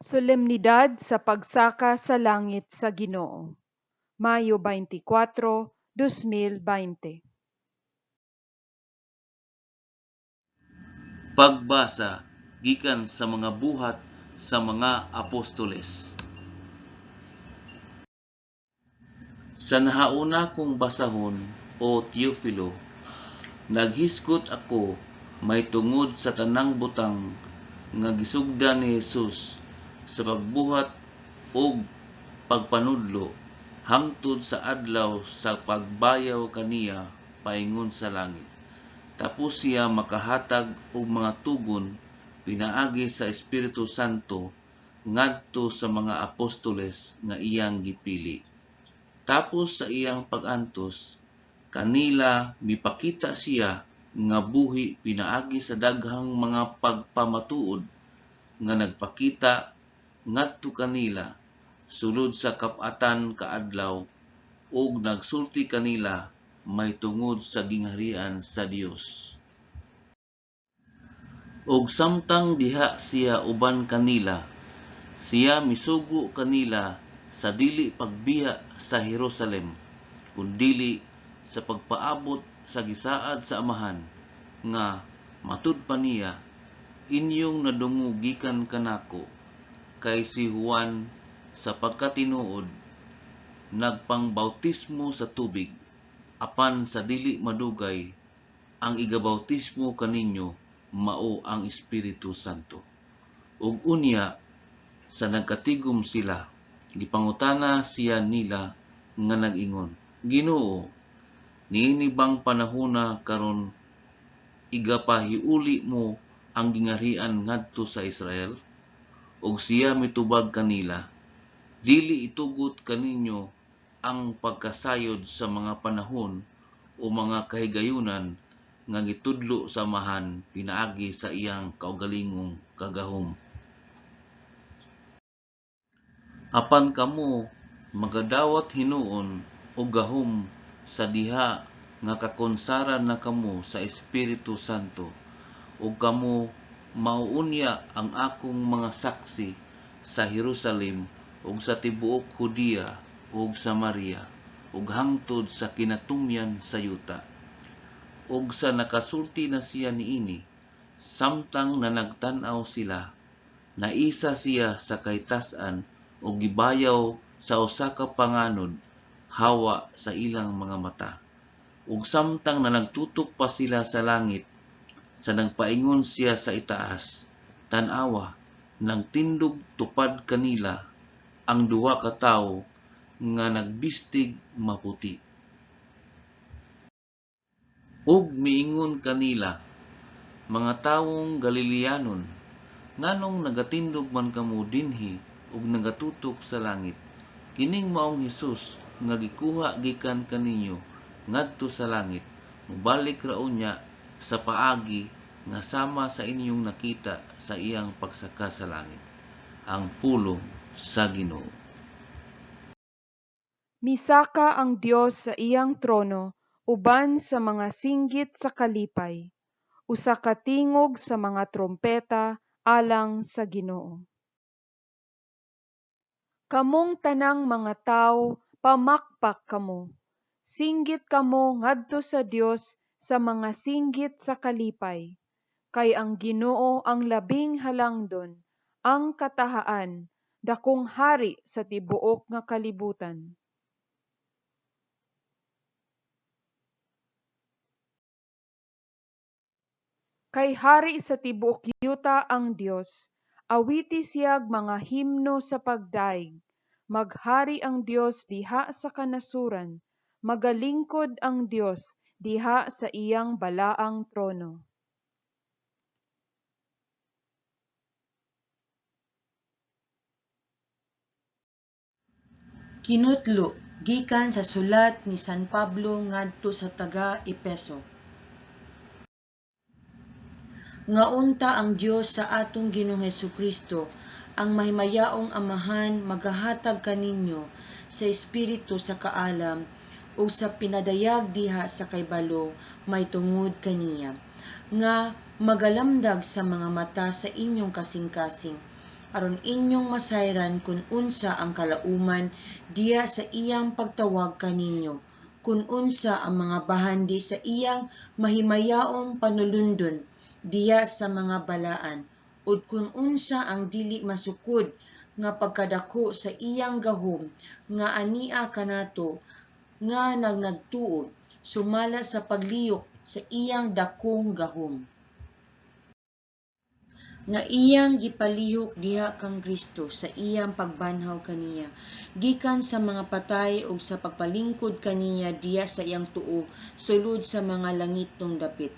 Solemnidad sa Pagsaka sa Langit sa Ginoo, Mayo 24, 2020. Pagbasa gikan sa mga buhat sa mga apostoles. Sa nahauna kong basahon, o Teofilo, naghisgot ako mahitungod sa tanang butang nga gisugdan ni Jesus sa pagbuhat ug pagpanudlo hangtod sa adlaw sa pagbayaw kaniya paingon sa langit. Tapos siya makahatag og mga tugon pinaagi sa Espiritu Santo ngadto sa mga apostoles nga iyang gipili. Tapos sa iyang pag-antos kanila mipakita siya nga buhi pinaagi sa daghang mga pagpamatuod nga nagpakita ngadto kanila sulod sa kap-atan ka adlaw ug nagsulti kanila mahitungod sa gingharian sa Dios. Ug samtang diha siya uban kanila, siya misugo kanila sa dili pagbiya sa Jerusalem, kundili sa pagpaabot sa gisaad sa Amahan, nga, matud pa niya, inyong nadungog gikan kanako, kay si Juan sa pagkatinuod nagpangbautismo sa tubig, apan sa dili madugay ang igabautismo kaninyo mao ang Espiritu Santo. Ug unya sa nagkatigom sila, gipangutana siya nila nga nag-ingon, Ginoo, niini bang panahona karon igapahiuli mo ang gingharian ngadto sa Israel? Ug siya mitubag kanila, dili itugot kaninyo ang pagkasayod sa mga panahon o mga kahigayunan nga gitudlo sa Amahan pinaagi sa iyang kaugalingong kagahom. Apan kamo magadawat hinuon og gahom sa diha nga kakonsaran na kamo sa Espiritu Santo, ug kamo mao unya ang akong mga saksi sa Jerusalem ug sa tibuok Judea ug Samaria ug hangtod sa kinatumyan sa yuta. Ug sa nakasulti na siya niini, samtang nanagtan-aw sila, naisa siya sa kahitasan ug gibayaw sa usa ka panganod hawa sa ilang mga mata. Ug samtang nanagtutok pa sila sa langit, sa nagpaingon siya sa itaas, tan-awa, nagtindog tupad kanila ang duha ka tawo nga nagbistig maputi. Ug miingon kanila, mga tawong Galileanon, nganong nagatindog man kamo dinhi ug nagatutok sa langit? Kining maong Hesus nga gikuha gikan kaninyo ngadto sa langit, mobalik ra unya sa paagi nga sama sa inyong nakita sa iyang pagsaka sa langit. Ang pulong sa Ginoo. Misaka ang Dios sa iyang trono uban sa mga singgit sa kalipay, usa ka tingog sa mga trompeta alang sa Ginoo. Kamong tanang mga tawo, pamakpak kamo. Singgit kamo ngadto sa Dios sa mga singgit sa kalipay. Kay ang Ginoo ang labing halangdon, ang katahaan, dakong hari sa tibuok nga kalibutan. Kay hari sa tibuok yuta ang Dios, awiti siyag mga himno sa pagdaig. Maghari ang Dios diha sa kanasuran, magalingkod ang Dios diha sa iyang balaang trono. Kinutlo gikan sa sulat ni San Pablo ngadto sa taga-Epeso. Nga unta ang Dios sa atong Ginoong Hesukristo, ang mahimayaong Amahan, magahatag kaninyo sa espiritu sa kaalam ug sa pinadayag diha sa kaybalo mahitungod kaniya, nga magalamdag sa mga mata sa inyong kasing-kasing, aron inyong masayran kun unsa ang kalauman diha sa iyang pagtawag kaninyo, kun unsa ang mga bahandi sa iyang mahimayaong panulundon diha sa mga balaan, ug kun unsa ang dili masukod nga pagkadako sa iyang gahom nga ania kanato nga nagtuo, sumala sa paglihok sa iyang dakong gahom, nga iyang gipalihok diha kang Kristo sa iyang pagbanhaw kaniya gikan sa mga patay ug sa pagpalingkod kaniya diha sa iyang tuo sulod sa mga langitnong dapit,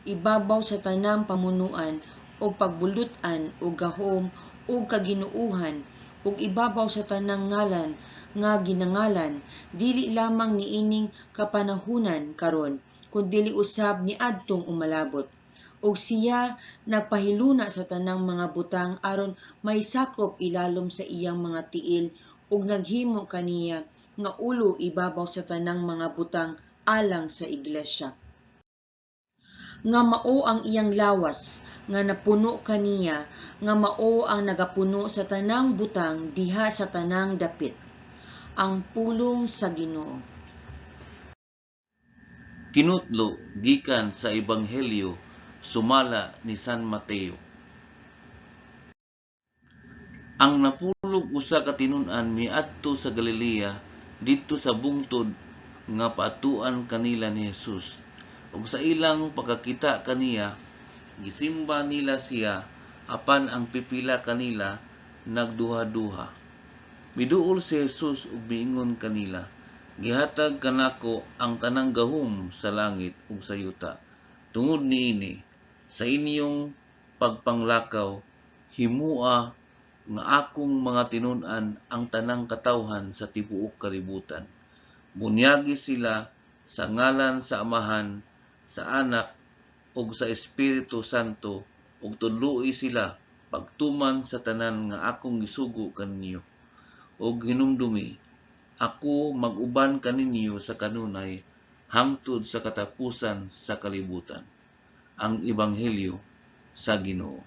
ibabaw sa tanang pamunuan ug pagbulut-an ug gahom ug kaginoohan, ug ibabaw sa tanang ngalan nga ginangalan, dili lamang niining kapanahunan karon kundili usab niadtong umalabot. Ug siya nagpahiluna sa tanang mga butang aron mahisakop ilalom sa iyang mga tiil, ug naghimo kaniya nga ulo ibabaw sa tanang mga butang alang sa iglesia, nga mao ang iyang lawas, nga napuno kaniya nga mao ang nagapuno sa tanang butang diha sa tanang dapit. Ang pulong sa Ginoo. Kinutlo gikan sa Ebanghelyo sumala ni San Mateo. Ang napulog usa ka tinun-an miadto sa Galilea didto sa bungtod nga paadtuan kanila ni Jesus. Ug sa ilang pagkakita kaniya, gisimba nila siya, apan ang pipila kanila nagduhaduha. Miduol si Jesus ug miingon kanila, "Gihatag kanako ang tanang gahom sa langit ug sa yuta. Tungod niini, sa inyong pagpanglakaw, himoa nga akong mga tinun-an ang tanang katawhan sa tibuok kalibutan. Bunyagi sila sa ngalan sa Amahan, sa Anak ug sa Espiritu Santo, ug tudloi sila pagtuman sa tanan nga akong gisugo kaninyo. Ug hinumdumi, ako mag-uban kaninyo sa kanunay hangtod sa katapusan sa kalibutan." Ang Ebanghelyo sa Ginoo.